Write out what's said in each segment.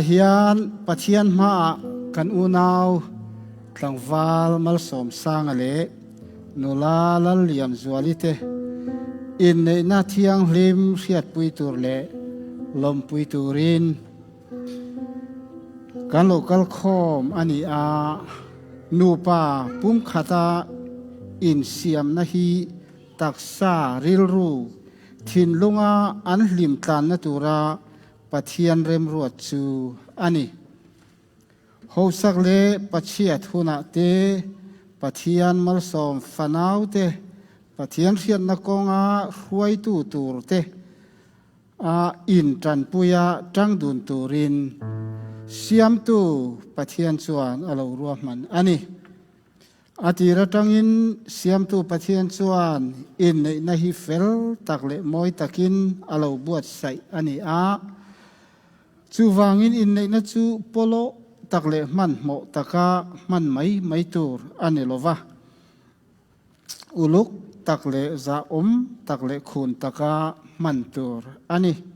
Hian Pathian hmaah kan unau tlangval Malsawmsanga leh nula Lallianzuali te inneihna thianghlim hriatpui tur leh lawmpui turin kan lo kal khawm a ni a. Nupa pumkhata insiamna hi taksa rilru thinlunga an hlim tlanna tura Pathian remruat chu a ni. Hosak leh Pachhiat hunah te, Pathian malsawm fanau te, Pathian hriatna kawnga hruaitu tur te a intanpuia tang dun turin Siamtu Pathian chuan a lo ruahman a ni. A tir atangin Siamtu Pathian chuan inneihna hi fel tak leh mawi takin a lo buatsaih a ni a. Chuvangin inneihna chu pawlawh tak leh hmanhmawh taka hman mai mai tur a ni lo va. Uluk tak leh zahawm tak leh khun taka hman tur a ni.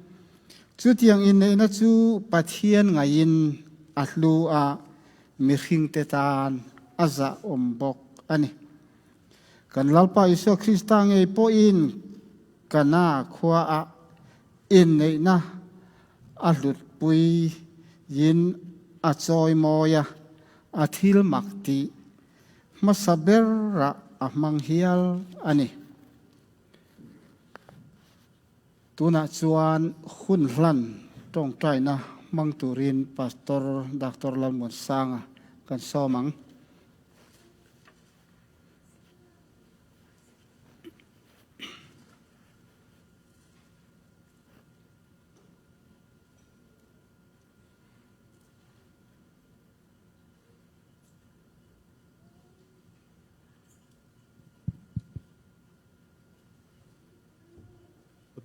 Chutiang inneihna chu Pathian ngaiin a hlu a, mihringte tan a zahawm bawk a ni. Kan Lalpa Isua Krista ngei pawhin Kana khuaah inneihna a hlutpui in a chawimawi a, a thil mak tih hmasa berah a hmang hial a ni. Tunah chuan hun hlan tawngtaina hmang turin Pastor Doctor Lalmuansanga kan sawm ang.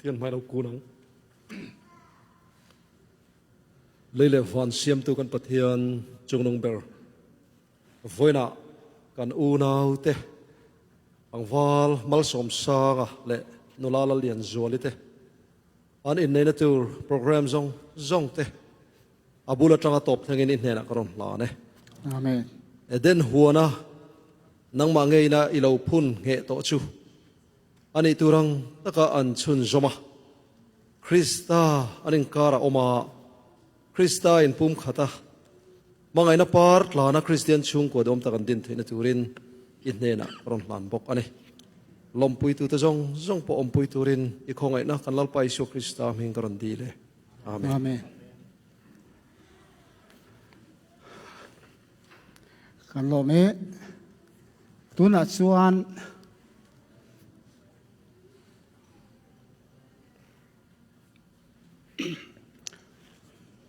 Pathian hmai lo kun ang. Lei leh van siamtu kan Pathian chungnung ber. Vawiinah kan unau te tlangval Malsawmsanga leh nula Lallianzuali te an inneihna tur program zawng zawng te a bul atanga tawp thlengin i hnenah ka rawn hlan e. Amen. Eden huana nangmah ngeina i lo phun ngheh tawh chu a nih tur ang taka an chhunzawm a, Krista an inkar a awm a, Krista inpum khat a, hmangaihna par tlana Kristian chhungkua duam tak an din theihna turin i hnenah ka rawn hlan bawk a ni. Lawmpuitute zawng zawng pawh awmpui turin i khawngaihna kan Lalpa Isua Krista hming ka rawn dil e. Amen. Amen. Kan lawm e. Tunah chuan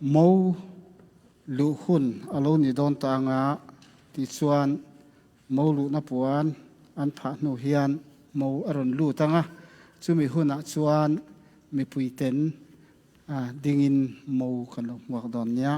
Mo luh hun a lo ni dawn ta anga tichuan mo luhna puan an phah hnu hian mo a rawn lut anga, chumi hunah chuan mipuiten dingin mo kan lo hmuak dawn nia.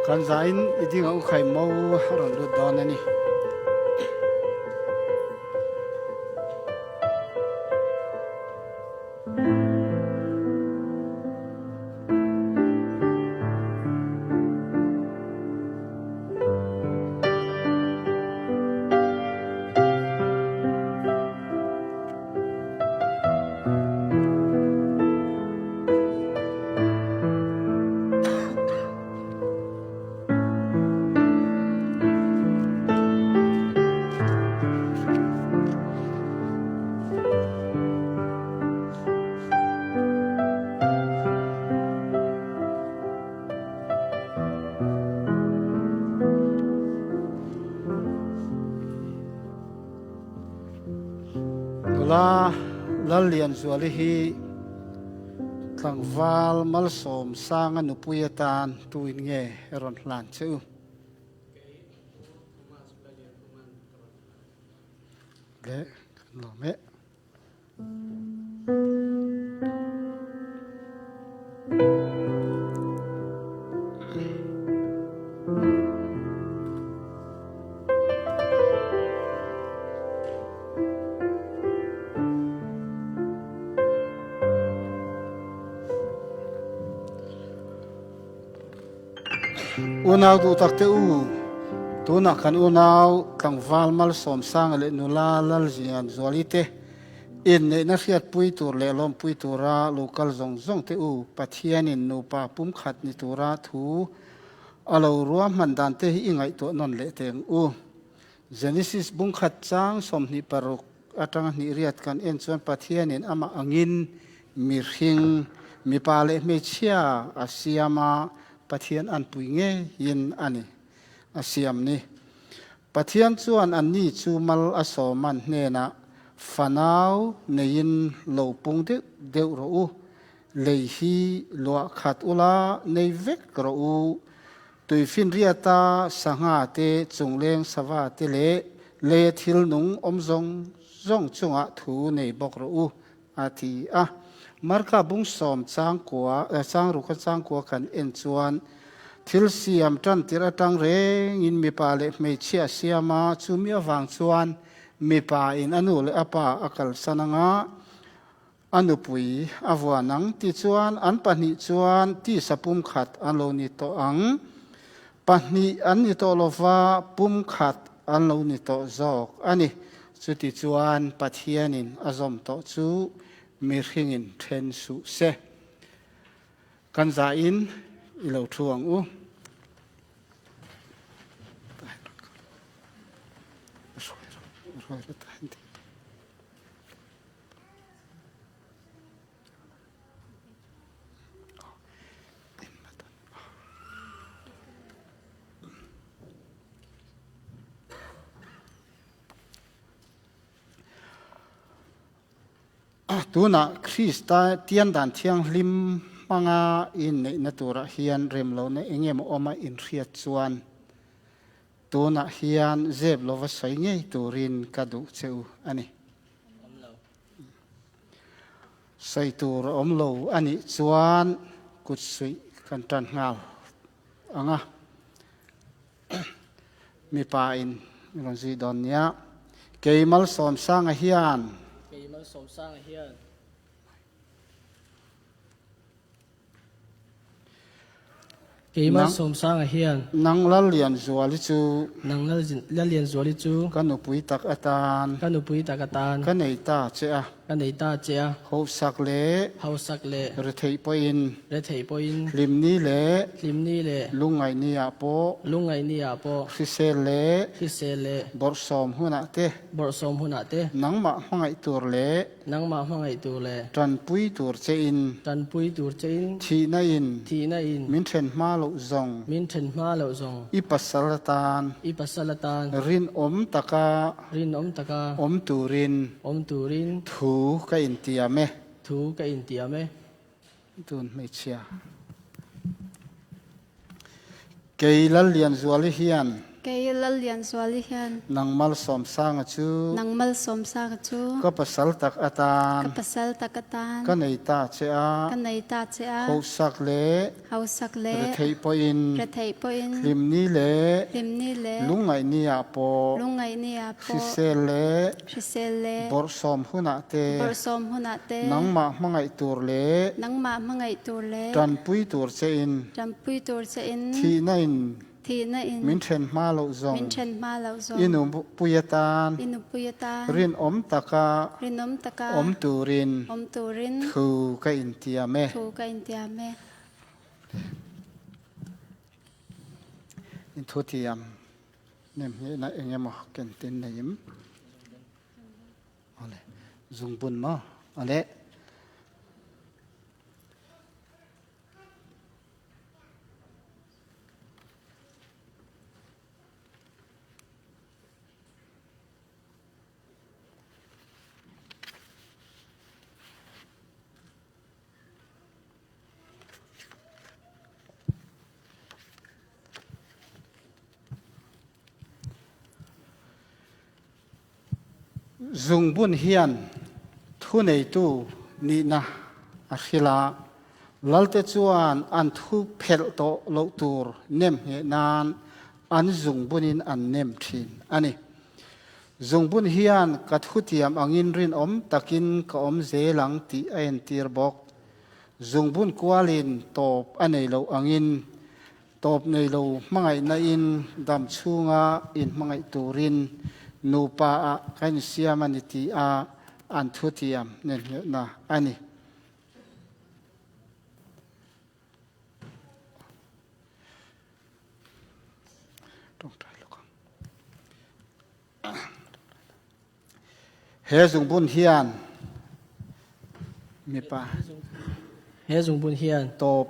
Kan zain i ding a u khai mo a rawn lut dawn a ni. Nula Lallianzuali hi tlangval Malsawm Sanga nupui atan tuin nge rawn hlan che u? Le kan lawm e. Unau duh tak te u, tunah kan unau tlangval Malsawmsanga leh nula Lalzianzuali te inneihna hriatpui tur leh lawmpui tura lo kal zawng zawng te u, Pathianin nupa pumkhat ni tura thu a lo ruahman dan te hi i ngaihtuah nawn leh teng u. Genesis bungkhat chang 26 atanga hnih riat kan en chuan Pathianin amah angin mihring, mipa leh hmeichhia a siam a, Pathian anpui ngeiin a ni a siam ni. Pathian chuan anni chu mal a sawman hnenah fanau neiin lo pung deuh deuh rawh u, lei hi luah khat ula nei vek rawh u, Tuifinriata sangha te, chungleng sava te leh leia thil nung awm zawng zawng chungah thu nei bawk rawh u, a ti a. Marka bung sawm changkua, changruka changkua kan en chuan thil siam tan tirh atang rengin mipa leh hmeichhia a siam a, chumi avang chuan mipa in a nu leh a pa a kalsan anga A nupui a vuan ang tichuan an pahnih chuan tisa pumkhat an lo ni tawh ang. Pahnih an ni tawh lova pumkhat an lo ni tawh zawk a ni. Chutichuan Pathianin a zawm tawh chu mihringin then suh se. Kan zahin i lo thu ang u. Tunah Krista tian dan thianghlim hmanga inneihna turah hian remlohna eng emaw awma inhriat chuan Tunah hian zep lova sawi ngei turin ka duh che u a ni. Sawi tur a awm lo a nih chuan kut suih kan tan nghal ang a, mipa in rawn zui dawn nia. Kei Malsawmsanga hian. Kei Malsawmsanga hian. Keimah Sawmsanga hian. Nang Lallianzuali chu. Nang Lallianzuali chu. Ka nupui tak atan. Ka nupui tak atan. Ka nei ta che a. Ka nei ta che a. Hausak leh. Hausak leh. Retheih pawhin. Retheih pawhin. Hlimni leh. Hlimni leh. Lungngaihni ah pawh. Lungngaihni ah pawh. Hrisel leh. Hrisel leh. Bawrhsawm hunah te. Bawrhsawm hunah te. Nangmah hmangaih tur leh. Nangmah hmangaih tur leh. Tanpui tur che in. Tanpui tur che in. Thihna in. Thihna in. Min then hma loh zawng. Min then hma loh zawng. I pasal atan. I pasal atan. Rinawm taka. Rinawm taka. Awm turin. Awm turin. Thu ka intiam e. Thu ka intiam e. Tun hmeichhia. Kei Lallianzuali hian. Kei Lallianzuali hian. Nang Malsawmsanga chu. Nang Malsawmsanga chu. Ka pasal tak atan. Ka pasal tak atan. Ka nei ta che a. Ka nei ta che a. Hausak leh. Hausak leh. Retheih pawhin. Retheih pawhin. Hlimni leh. Hlimni leh. Lungngaihni ah pawh. Lungngaihni ah pawh. Hrisel leh. Hrisel leh. Bawrhsawm hunah te. Bawrhsawm hunah te. Nangmah hmangaih tur leh. Nangmah hmangaih tur leh. Tanpui tur che in. Tanpui tur che in. Thihna in. Thihna in. Min then hma loh zawng. Min then hma loh zawng. I nupui atan. I nupui atan. Rinawm taka. Rinawm taka. Awm turin. Awm turin. Thu ka intiam e. Thu ka intiam e. In thutiam nem hnehna eng emaw ken tin neim. Awle, zungbun maw? Awle. Zungbun hian thuneitu nihna a hrilh a, lalte chuan an thu phelh tawh loh tur nem ngheh nan an zungbunin an nem thin a ni. Zungbun hian ka thutiam angin rinawm takin ka awm zel ang tih a entir bawk. Zungbun kualin tawp a nei loh angin Tawp nei lo hmangaihna in dam chhunga in hmangaih turin nupa ah kan insiam a ni tih a an thutiam nenhngeuhna a ni. He zungbun hian mipa. He zungbun hian. Tawp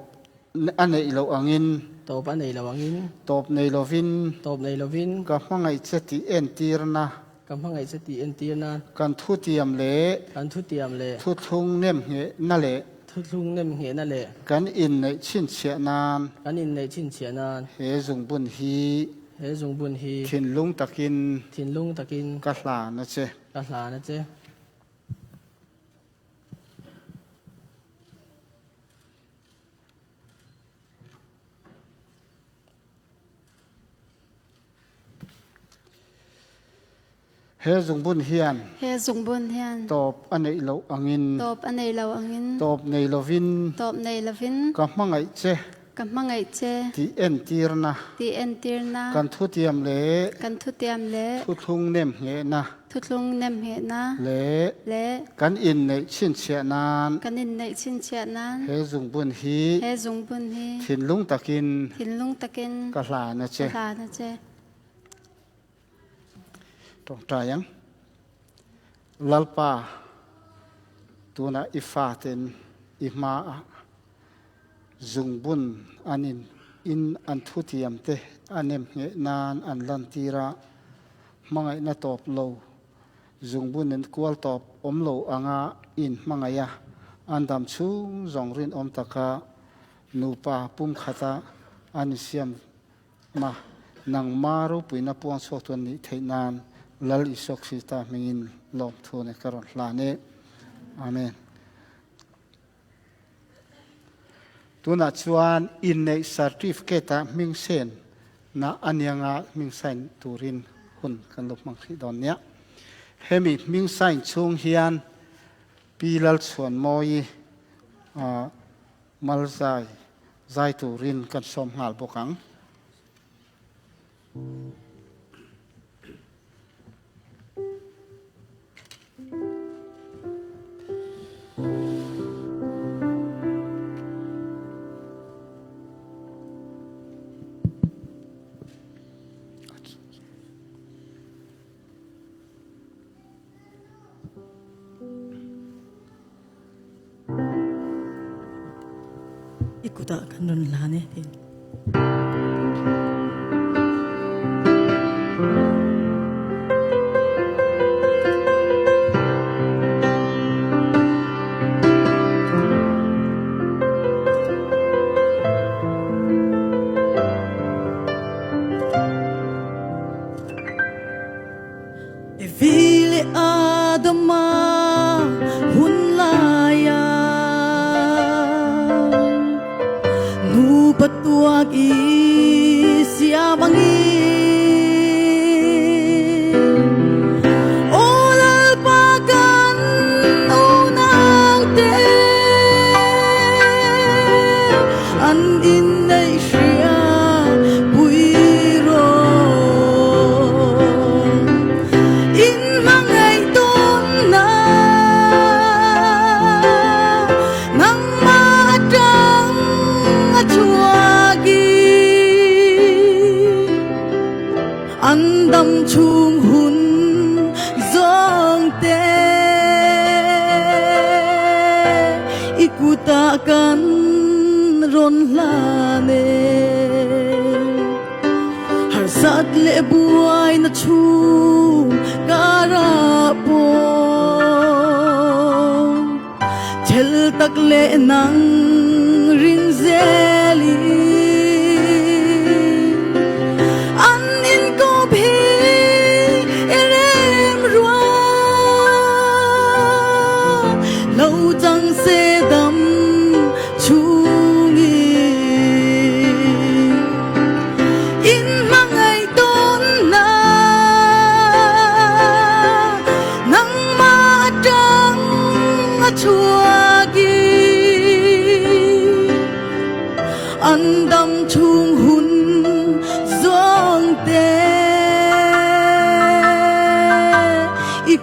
a neih loh angin. Tawp a neih loh angin. Tawp nei lovin. Tawp nei lovin. Ka hmangaih che tih entirna. Ka hmangaih che tih entirna. Kan thutiam leh. Kan thutiam leh. Thuthlung nemnghehna leh. Thuthlung nemnghehna leh. Kan inneih chhinchhiah nan. Kan inneih chhinchhiah nan. He zungbun hi. He zungbun hi. Thinlung takin. Thinlung takin. Ka hlan a che. Ka hlan a che. He zungbun hian. He zungbun hian. Tawp a neih loh angin. Tawp a nei lo angin. Tawp nei lovin. Tawp nei lovin. Ka hmangaih che. Ka hmangaih che. Tih entirna. Tih entirna. Kan thutiam leh. Kan thutiam leh. Thuthlung nem nghehna. Thuthlung nem nghehna. Leh. Leh. Kan inneih chhinchhiah nan. Kan inneih chhinchhiah nan. He zungbun hi. He zungbun hi. Thinlung takin. Thinlung takin. Ka hlan a che. Ka hlan a che. Tawngtai ang. Lalpa, tunah i faten i hmaah zungbun an in in an thutiam te a nem ngheh nan an lantir a, hmangaihna tawp lo, zungbun in kual tawp awm lo anga in hmangaih a, an dam chhung zawng rinawm taka nupa pumkhata an insiam Ma, nangma ropuina puang chhuak tu an nih theih nan Lal Isua Krista hmingin lawmthu ne ka rawn hlan e. Amen. Tunah chuan inneih certificate ah hming sen na anianga hming sign turin hun kan lo hmang hrih dawn nia. Hemi hming sign chhung hian Pi Lalchhuanmawii Malzai zai turin kan sawm nghal bawk ang. I kutah kan rawn hlan e tiin. Evi leh Adama hun laia nupa tuak i siam angin Aw Lalpa kan unau te an inneih hria pui rawh. In hmangaih tawnna nangmah atang a chhuak i an dam chhung hun zawng te i kutah kan rawn hlan e. Harsat leh buaina chhung karah pawh thel tak leh nang ring zelin an inkawp hi i rem ruat.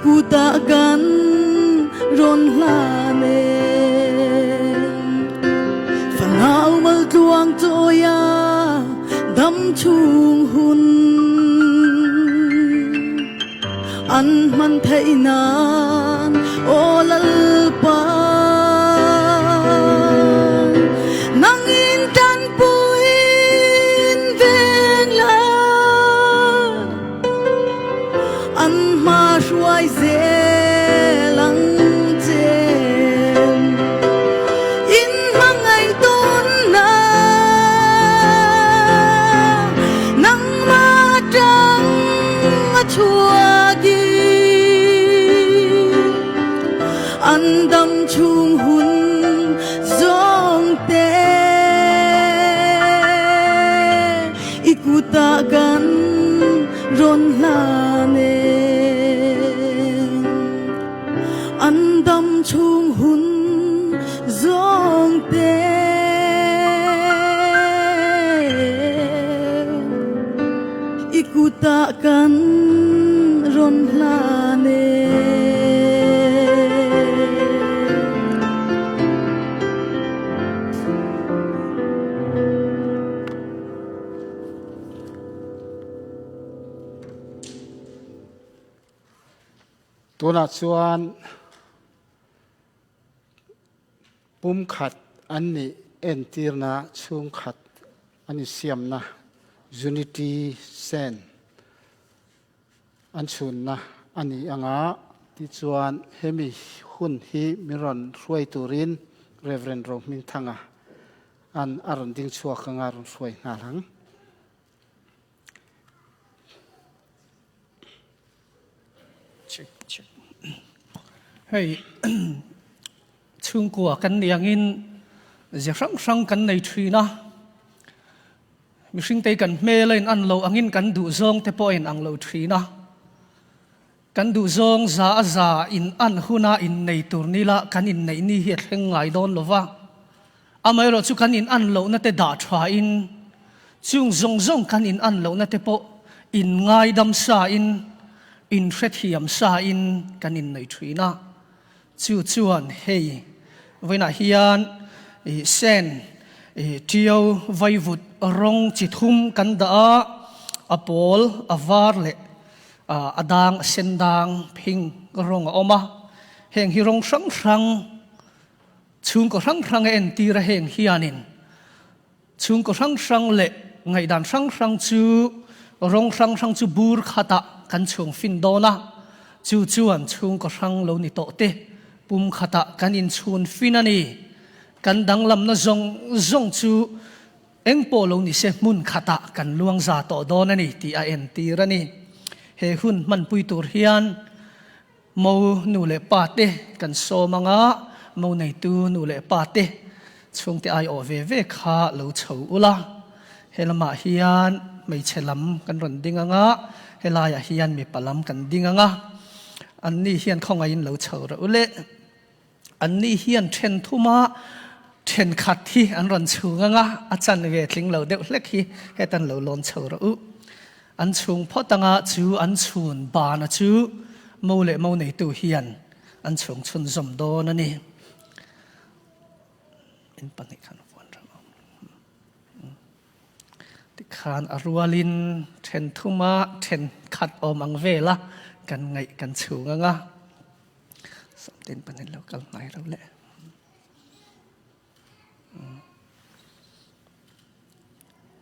Kutah kan rawn hlan e. Fanau mal tluang chawia dam chhung hun an hman theih nan aw Lalpa nangin tanpuiin veng la. An hma hruai zel ang che. In hmangaih tawn na nangmah atang a chhuak i an dam chhung hun zawng te. I kutah kan rawn hlan e. An dam chhung hun zawng te. I kutah kan rawn hlan e. Tunah chuan pumkhat an nih entirna chhungkhat an insiamna Unity Sen an chhunna a ni anga tichuan hemi hun hi min rawn hruai turin Rev. Rohmingthanga an a rawn ding chhuak anga rawn hruai nghal ang. Hei chhungkua kan ni angin ze hrang hrang kan nei thin a, mihring te kan hmel a in an lo angin kan duh zawng te pawh a in ang lo thin a, kan duh zawng za a za in an huna in nei tur ni la kan in neih ni hi a thleng ngai dawn lo va, amaherawh chu kan in an lohna te dah tha in chung zawng zawng kan in an lohna te pawh in ngaidam sa in in hrethiam sa in kan in nei thin a. Chu chuan hei vawiinah hian ih sen ih ṭiau vaivut rawng chi thum kan dah a, a pawl, a var leh a dang a sen dang phing rawng a awm a. Heng hi rawng hrang hrang chhungkaw hrang hrang a entir a heng hianin Chhungkaw hrang hrang leh ngaihdan hrang hrang chu rawng hrang hrang chu bur khatah kan chhung fin dawn a, chu chuan chhungkaw hrang lo ni tawh te pum khatah kan inchhun fin a ni. Kan danglamna zawng zawng chu eng pawh lo ni se hmun khatah kan luang za tawh dawn a ni tih a entir a ni. He hun hmanpui tur hian Mo nu leh pa te kan sawm anga mo neitu nu leh pa te chhungte aiawh ve ve kha lo chho ula, he lamah hian hmeichhe lam kan rawn ding anga helaiah hian mipa lam kan ding anga anni hian khawngaihin lo chho reuh ule. Anni hian then thuma thenkhat hi an rawn chhung anga a chan ve tling lo deuh hlek hi hetan lo lawn chho rawh u. An chhung phawt anga chu an chhun bana chu mo leh mo neitu hian an chhung chhunzawm dawn a ni. In pahnih khan vuan reng awm. Tikhan a rualin then thuma thenkhat awm ang vela kan ngaih kan chhung anga. Something panin lo kal hnai lo le.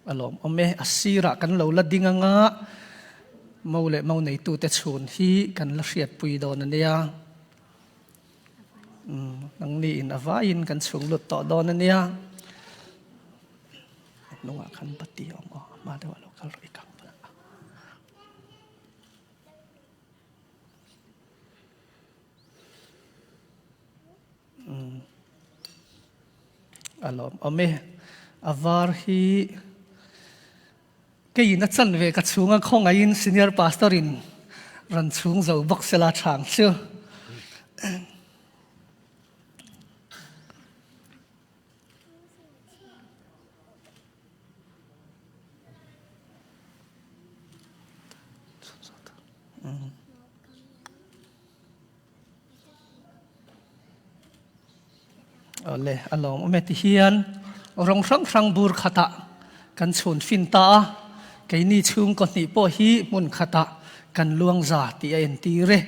Alawm awm e, a sirah kan lo la ding anga mo leh mo neitute chhun hi kan la hriatpui dawn a nia. Nangni in a vaiin kan chhung lut tawh dawn a nia. Hnungah khan bati a awm aw, a hma deuhah lo kal rawh i kang palh a. A lawm awm e. A var hi keiin a chan ve ka chhunga khawngaihin senior pastor in rawn chhung zo bawk sela chhang chu. Awle, a lawmawm e ti hian rawng hrang hrang bur khatah kan chhun fin ta a, keini chhungkaw hnih pawh hi hmun khatah kan luang za tih a entir e.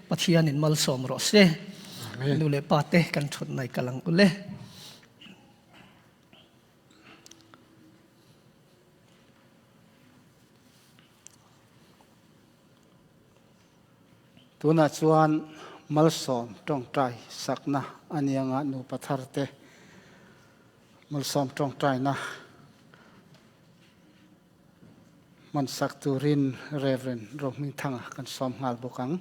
Pathianin malsawm rawh se. Nu leh pa te kan thut nai kal ang ule. Tunah chuan malsawm tawngtai sakna a ni anga nupa tharte malsawm tawngtaina hman sak turin Rev. Rohmingthanga kan sawm nghal bawk ang.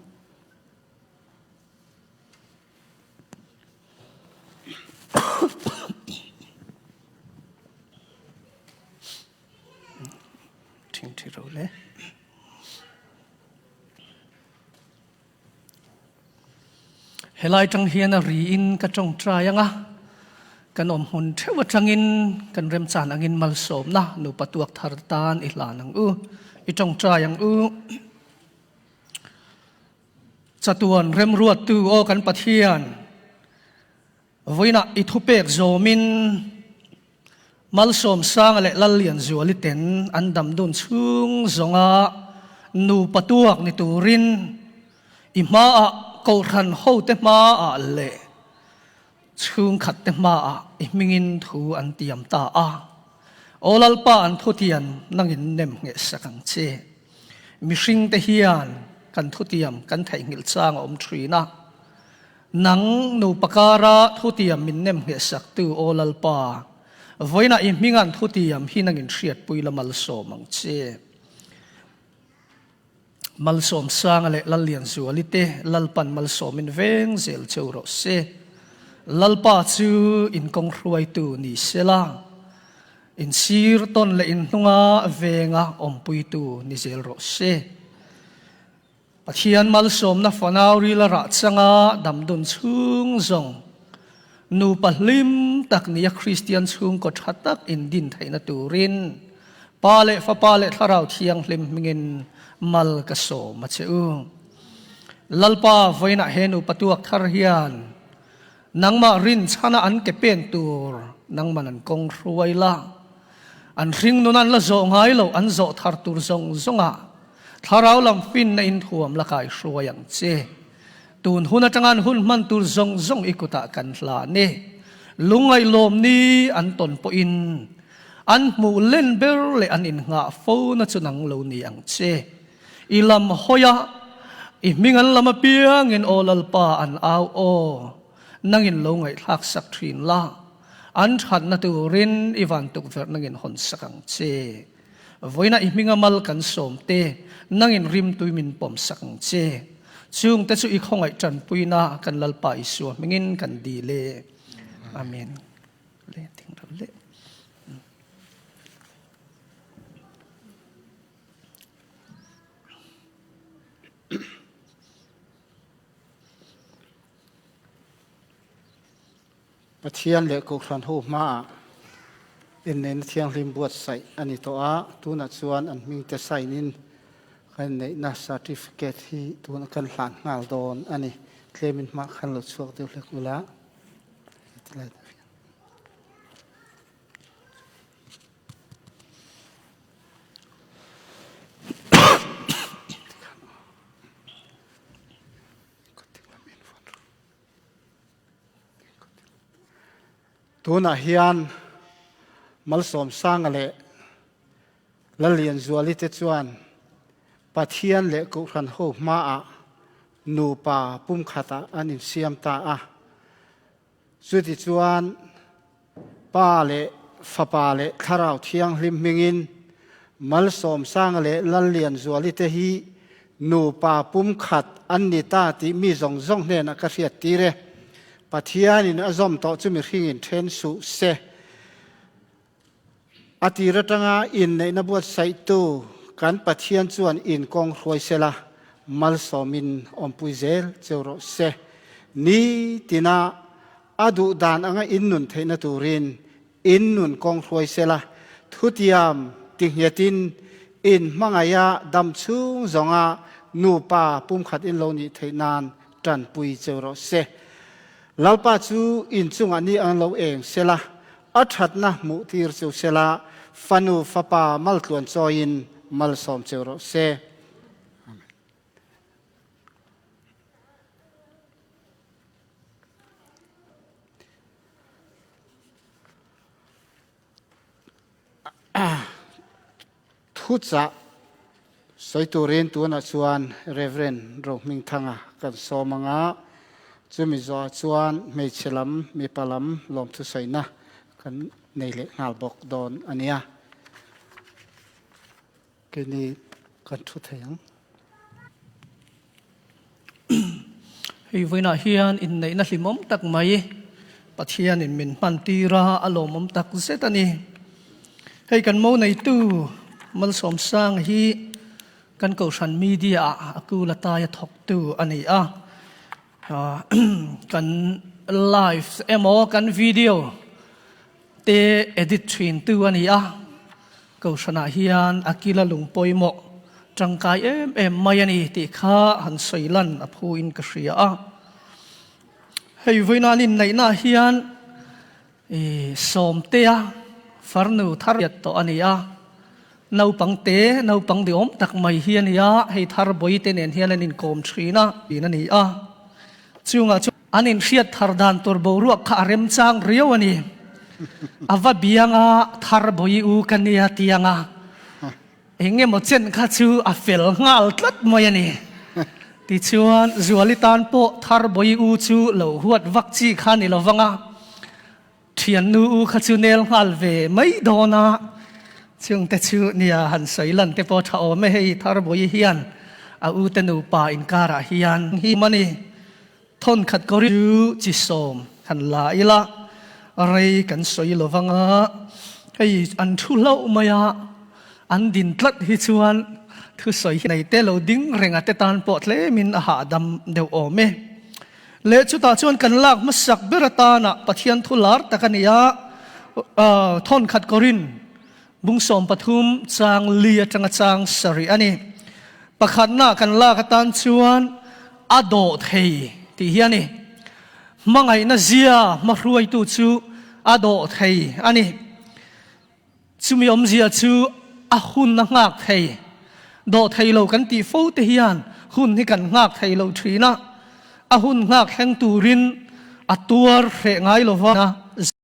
Thingthi ro le. Helai tang hian a ri in ka tawngtai anga kan awm hmun theuh atangin kan remchan angin malsawmna nupa tuak thar tan i hlan ang u i tawngtai ang u. Chatuan remruattu aw kan Pathian, vawiinah i thupek zawmin Malsawmsanga leh Lallianzuali ten an dam dun chhung zawnga nupa tuak ni turin i hmaah Kohhran hote hmaah leh chhungkhatte hmaah i hmingin thu an tiam ta a. Aw Lalpa an thutiam nangin nem ngheh sak ang che. Mihringte hian kan thutiam kan theihnghilh chang a awm thin a. Nang nupa kara thutiam min nem ngheh saktu Aw Lalpa, vawiinah i hminga'n thutiam hi nangin hriatpui la malsawm ang che. Malsawmsanga leh Lallianzuali te Lalpan malsawmin veng zel cheu rawh se. Lalpa chu in kawng hruaitu ni sela, in sir tawn leh in hnunga venga awmpuitu ni zel rawh se. Pathian malsawmna fanau rila rah changa damdun chhung zawng nupa hlim tak nia Kristian chhungkaw tha tak in din theihna turin Pa leh Fapa leh Thlarau Thianghlim hmingin mal ka sawm a che u. Lalpa vawiinah he nupa tuak thar hian nangmah rinchhana an ke pen tur nangman an kawng hruai la, an hringnun an la zawh ngai lo an zawh thar tur zawng zawngah Thlarau lam finna in thuam la kai hruai ang che. Tun hun atanga an hun hman tur zawng zawng i kutah kan hlan e. Lungngaih-lawm ni an tawn pawhin an hmuh len ber leh an innghah fo na chu nang lo ni ang che. I lam hawi a, i hming an lam apiangin aw Lalpa an au aw, nangin lo ngaihthlak sak thin la, an thatna turin i van tukverh nangin hawn sak ang che. Vawiinah i hminga mal kan sawm te, nangin rimtui min pawm sak ang che. Chungte chu i khawngaih tanpuina kan Lalpa Isua hmingin kan dil e. Amen. Le ting ro le. Pathian leh Kohhran ho hmaah inneihna thianghlim buatsaih a ni tawh a, tunah chuan an hmingte sign in kan inneihna certificate hi tunah kan hlan nghal dawn a ni. Tlemin hma khan lo chhuak deuh hlek ula. Tunah hian Malsawmsanga leh Lallianzuali te chuan Pathian leh Kohhran ho hmaah nupa pumkhatah an insiam ta a. Chutichuan Pa leh Fapa leh Thlarau Thianghlim hmingin Malsawmsanga leh Lallianzuali te hi nupa pumkhat an ni ta tih mi zawng zawng hnenah ka hriattir e. Pathianin a zawm tawh chu mihringin then suh se. A tir atanga inneihna buatsaihtu kan Pathian chuan inkawng hruai sela, malsawmin awmpui zel cheu rawh se. Ni tina a duh dan anga innun theihna turin innun kawng hruai sela, thutiam tinghetin inhmangaiha dam chhung zawnga nupa pumkhat in lo nih theih nan tanpui cheu rawh se. Lalpa chu in chungah ni ang lo eng sela, a thatna hmuh tir cheu sela, fanu fapa maltluan chawiin malsawm cheu rawh se. Amen. Thuchah sawi turin tunah chuan Rev. Rohmingthanga kan sawm ang a, chumi zawhah chuan hmeichhe lam, mipa lam lawmthu sawina kan nei leh nghal bawk dawn a nia. Keini kan thu thei ang. Hei vawiinah hian inneihna hlimawm tak mai Pathianin min hman tir a, a lawmawm tak zet a ni. Hei kan mo neitu Malsawmsanga hi kan Kohhran Media ah a kul ataia thawktu a ni a. Kan live emaw kan video te edit thin tu a ni a, Kohhranah hian a kila lung pawimawh tangkai em em mai a ni tih kha han sawi lan a phu in ka hria a. Hei vawiin an inneihnaah hian i Sawmtea farnu thar riat tawh a ni a, naupang te naupang diawm tak mai hi a ni a, hei thar bawi te nen hian an inkawm thin a, thin a ni a. Chungah chuan an inhriat thar dan tur boruak kha a remchang riau a ni. A va biang a, thar bawi u ka nia tiang a, eng emaw chen kha chu a fel nghal tlat mai a ni. Tichuan, Zuali tan pawh thar bawi u chu lo huat vak chi kha ni lo vang a, Thiannu u kha chu nel nghal ve mai dawn a, chungte chu nia han sawi lan te pawh tha awm e hei Tharbawi hian a u te nupa inkarah hian hi a ni. Thawnkhat kawr chu chi sawm han la ila rei kan sawi lo vang a, hei an thu hlauh mai a, an din tlat hi chuan thusawi hi nei te lo ding reng a te tan pawh tlemin a hahdam deuh awm e. Leh chutah chuan kan lak hmasak ber atana Pathian thu lar tak a ni a, Thawnkhat Korin bung 13 chang li atanga chang sarih a ni. Pakhatna kan lak atan chuan a dawh thei tih hi a ni. Hmangaihna zia hmahruaitu chu a dawh thei a ni. Chumi awmzia chu a hun a nghak thei. Dawh thei lo kan tih fo te hian hun hi kan nghak thei lo thin a, a hun nghak thleng turin a tuar hreh ngai lo va.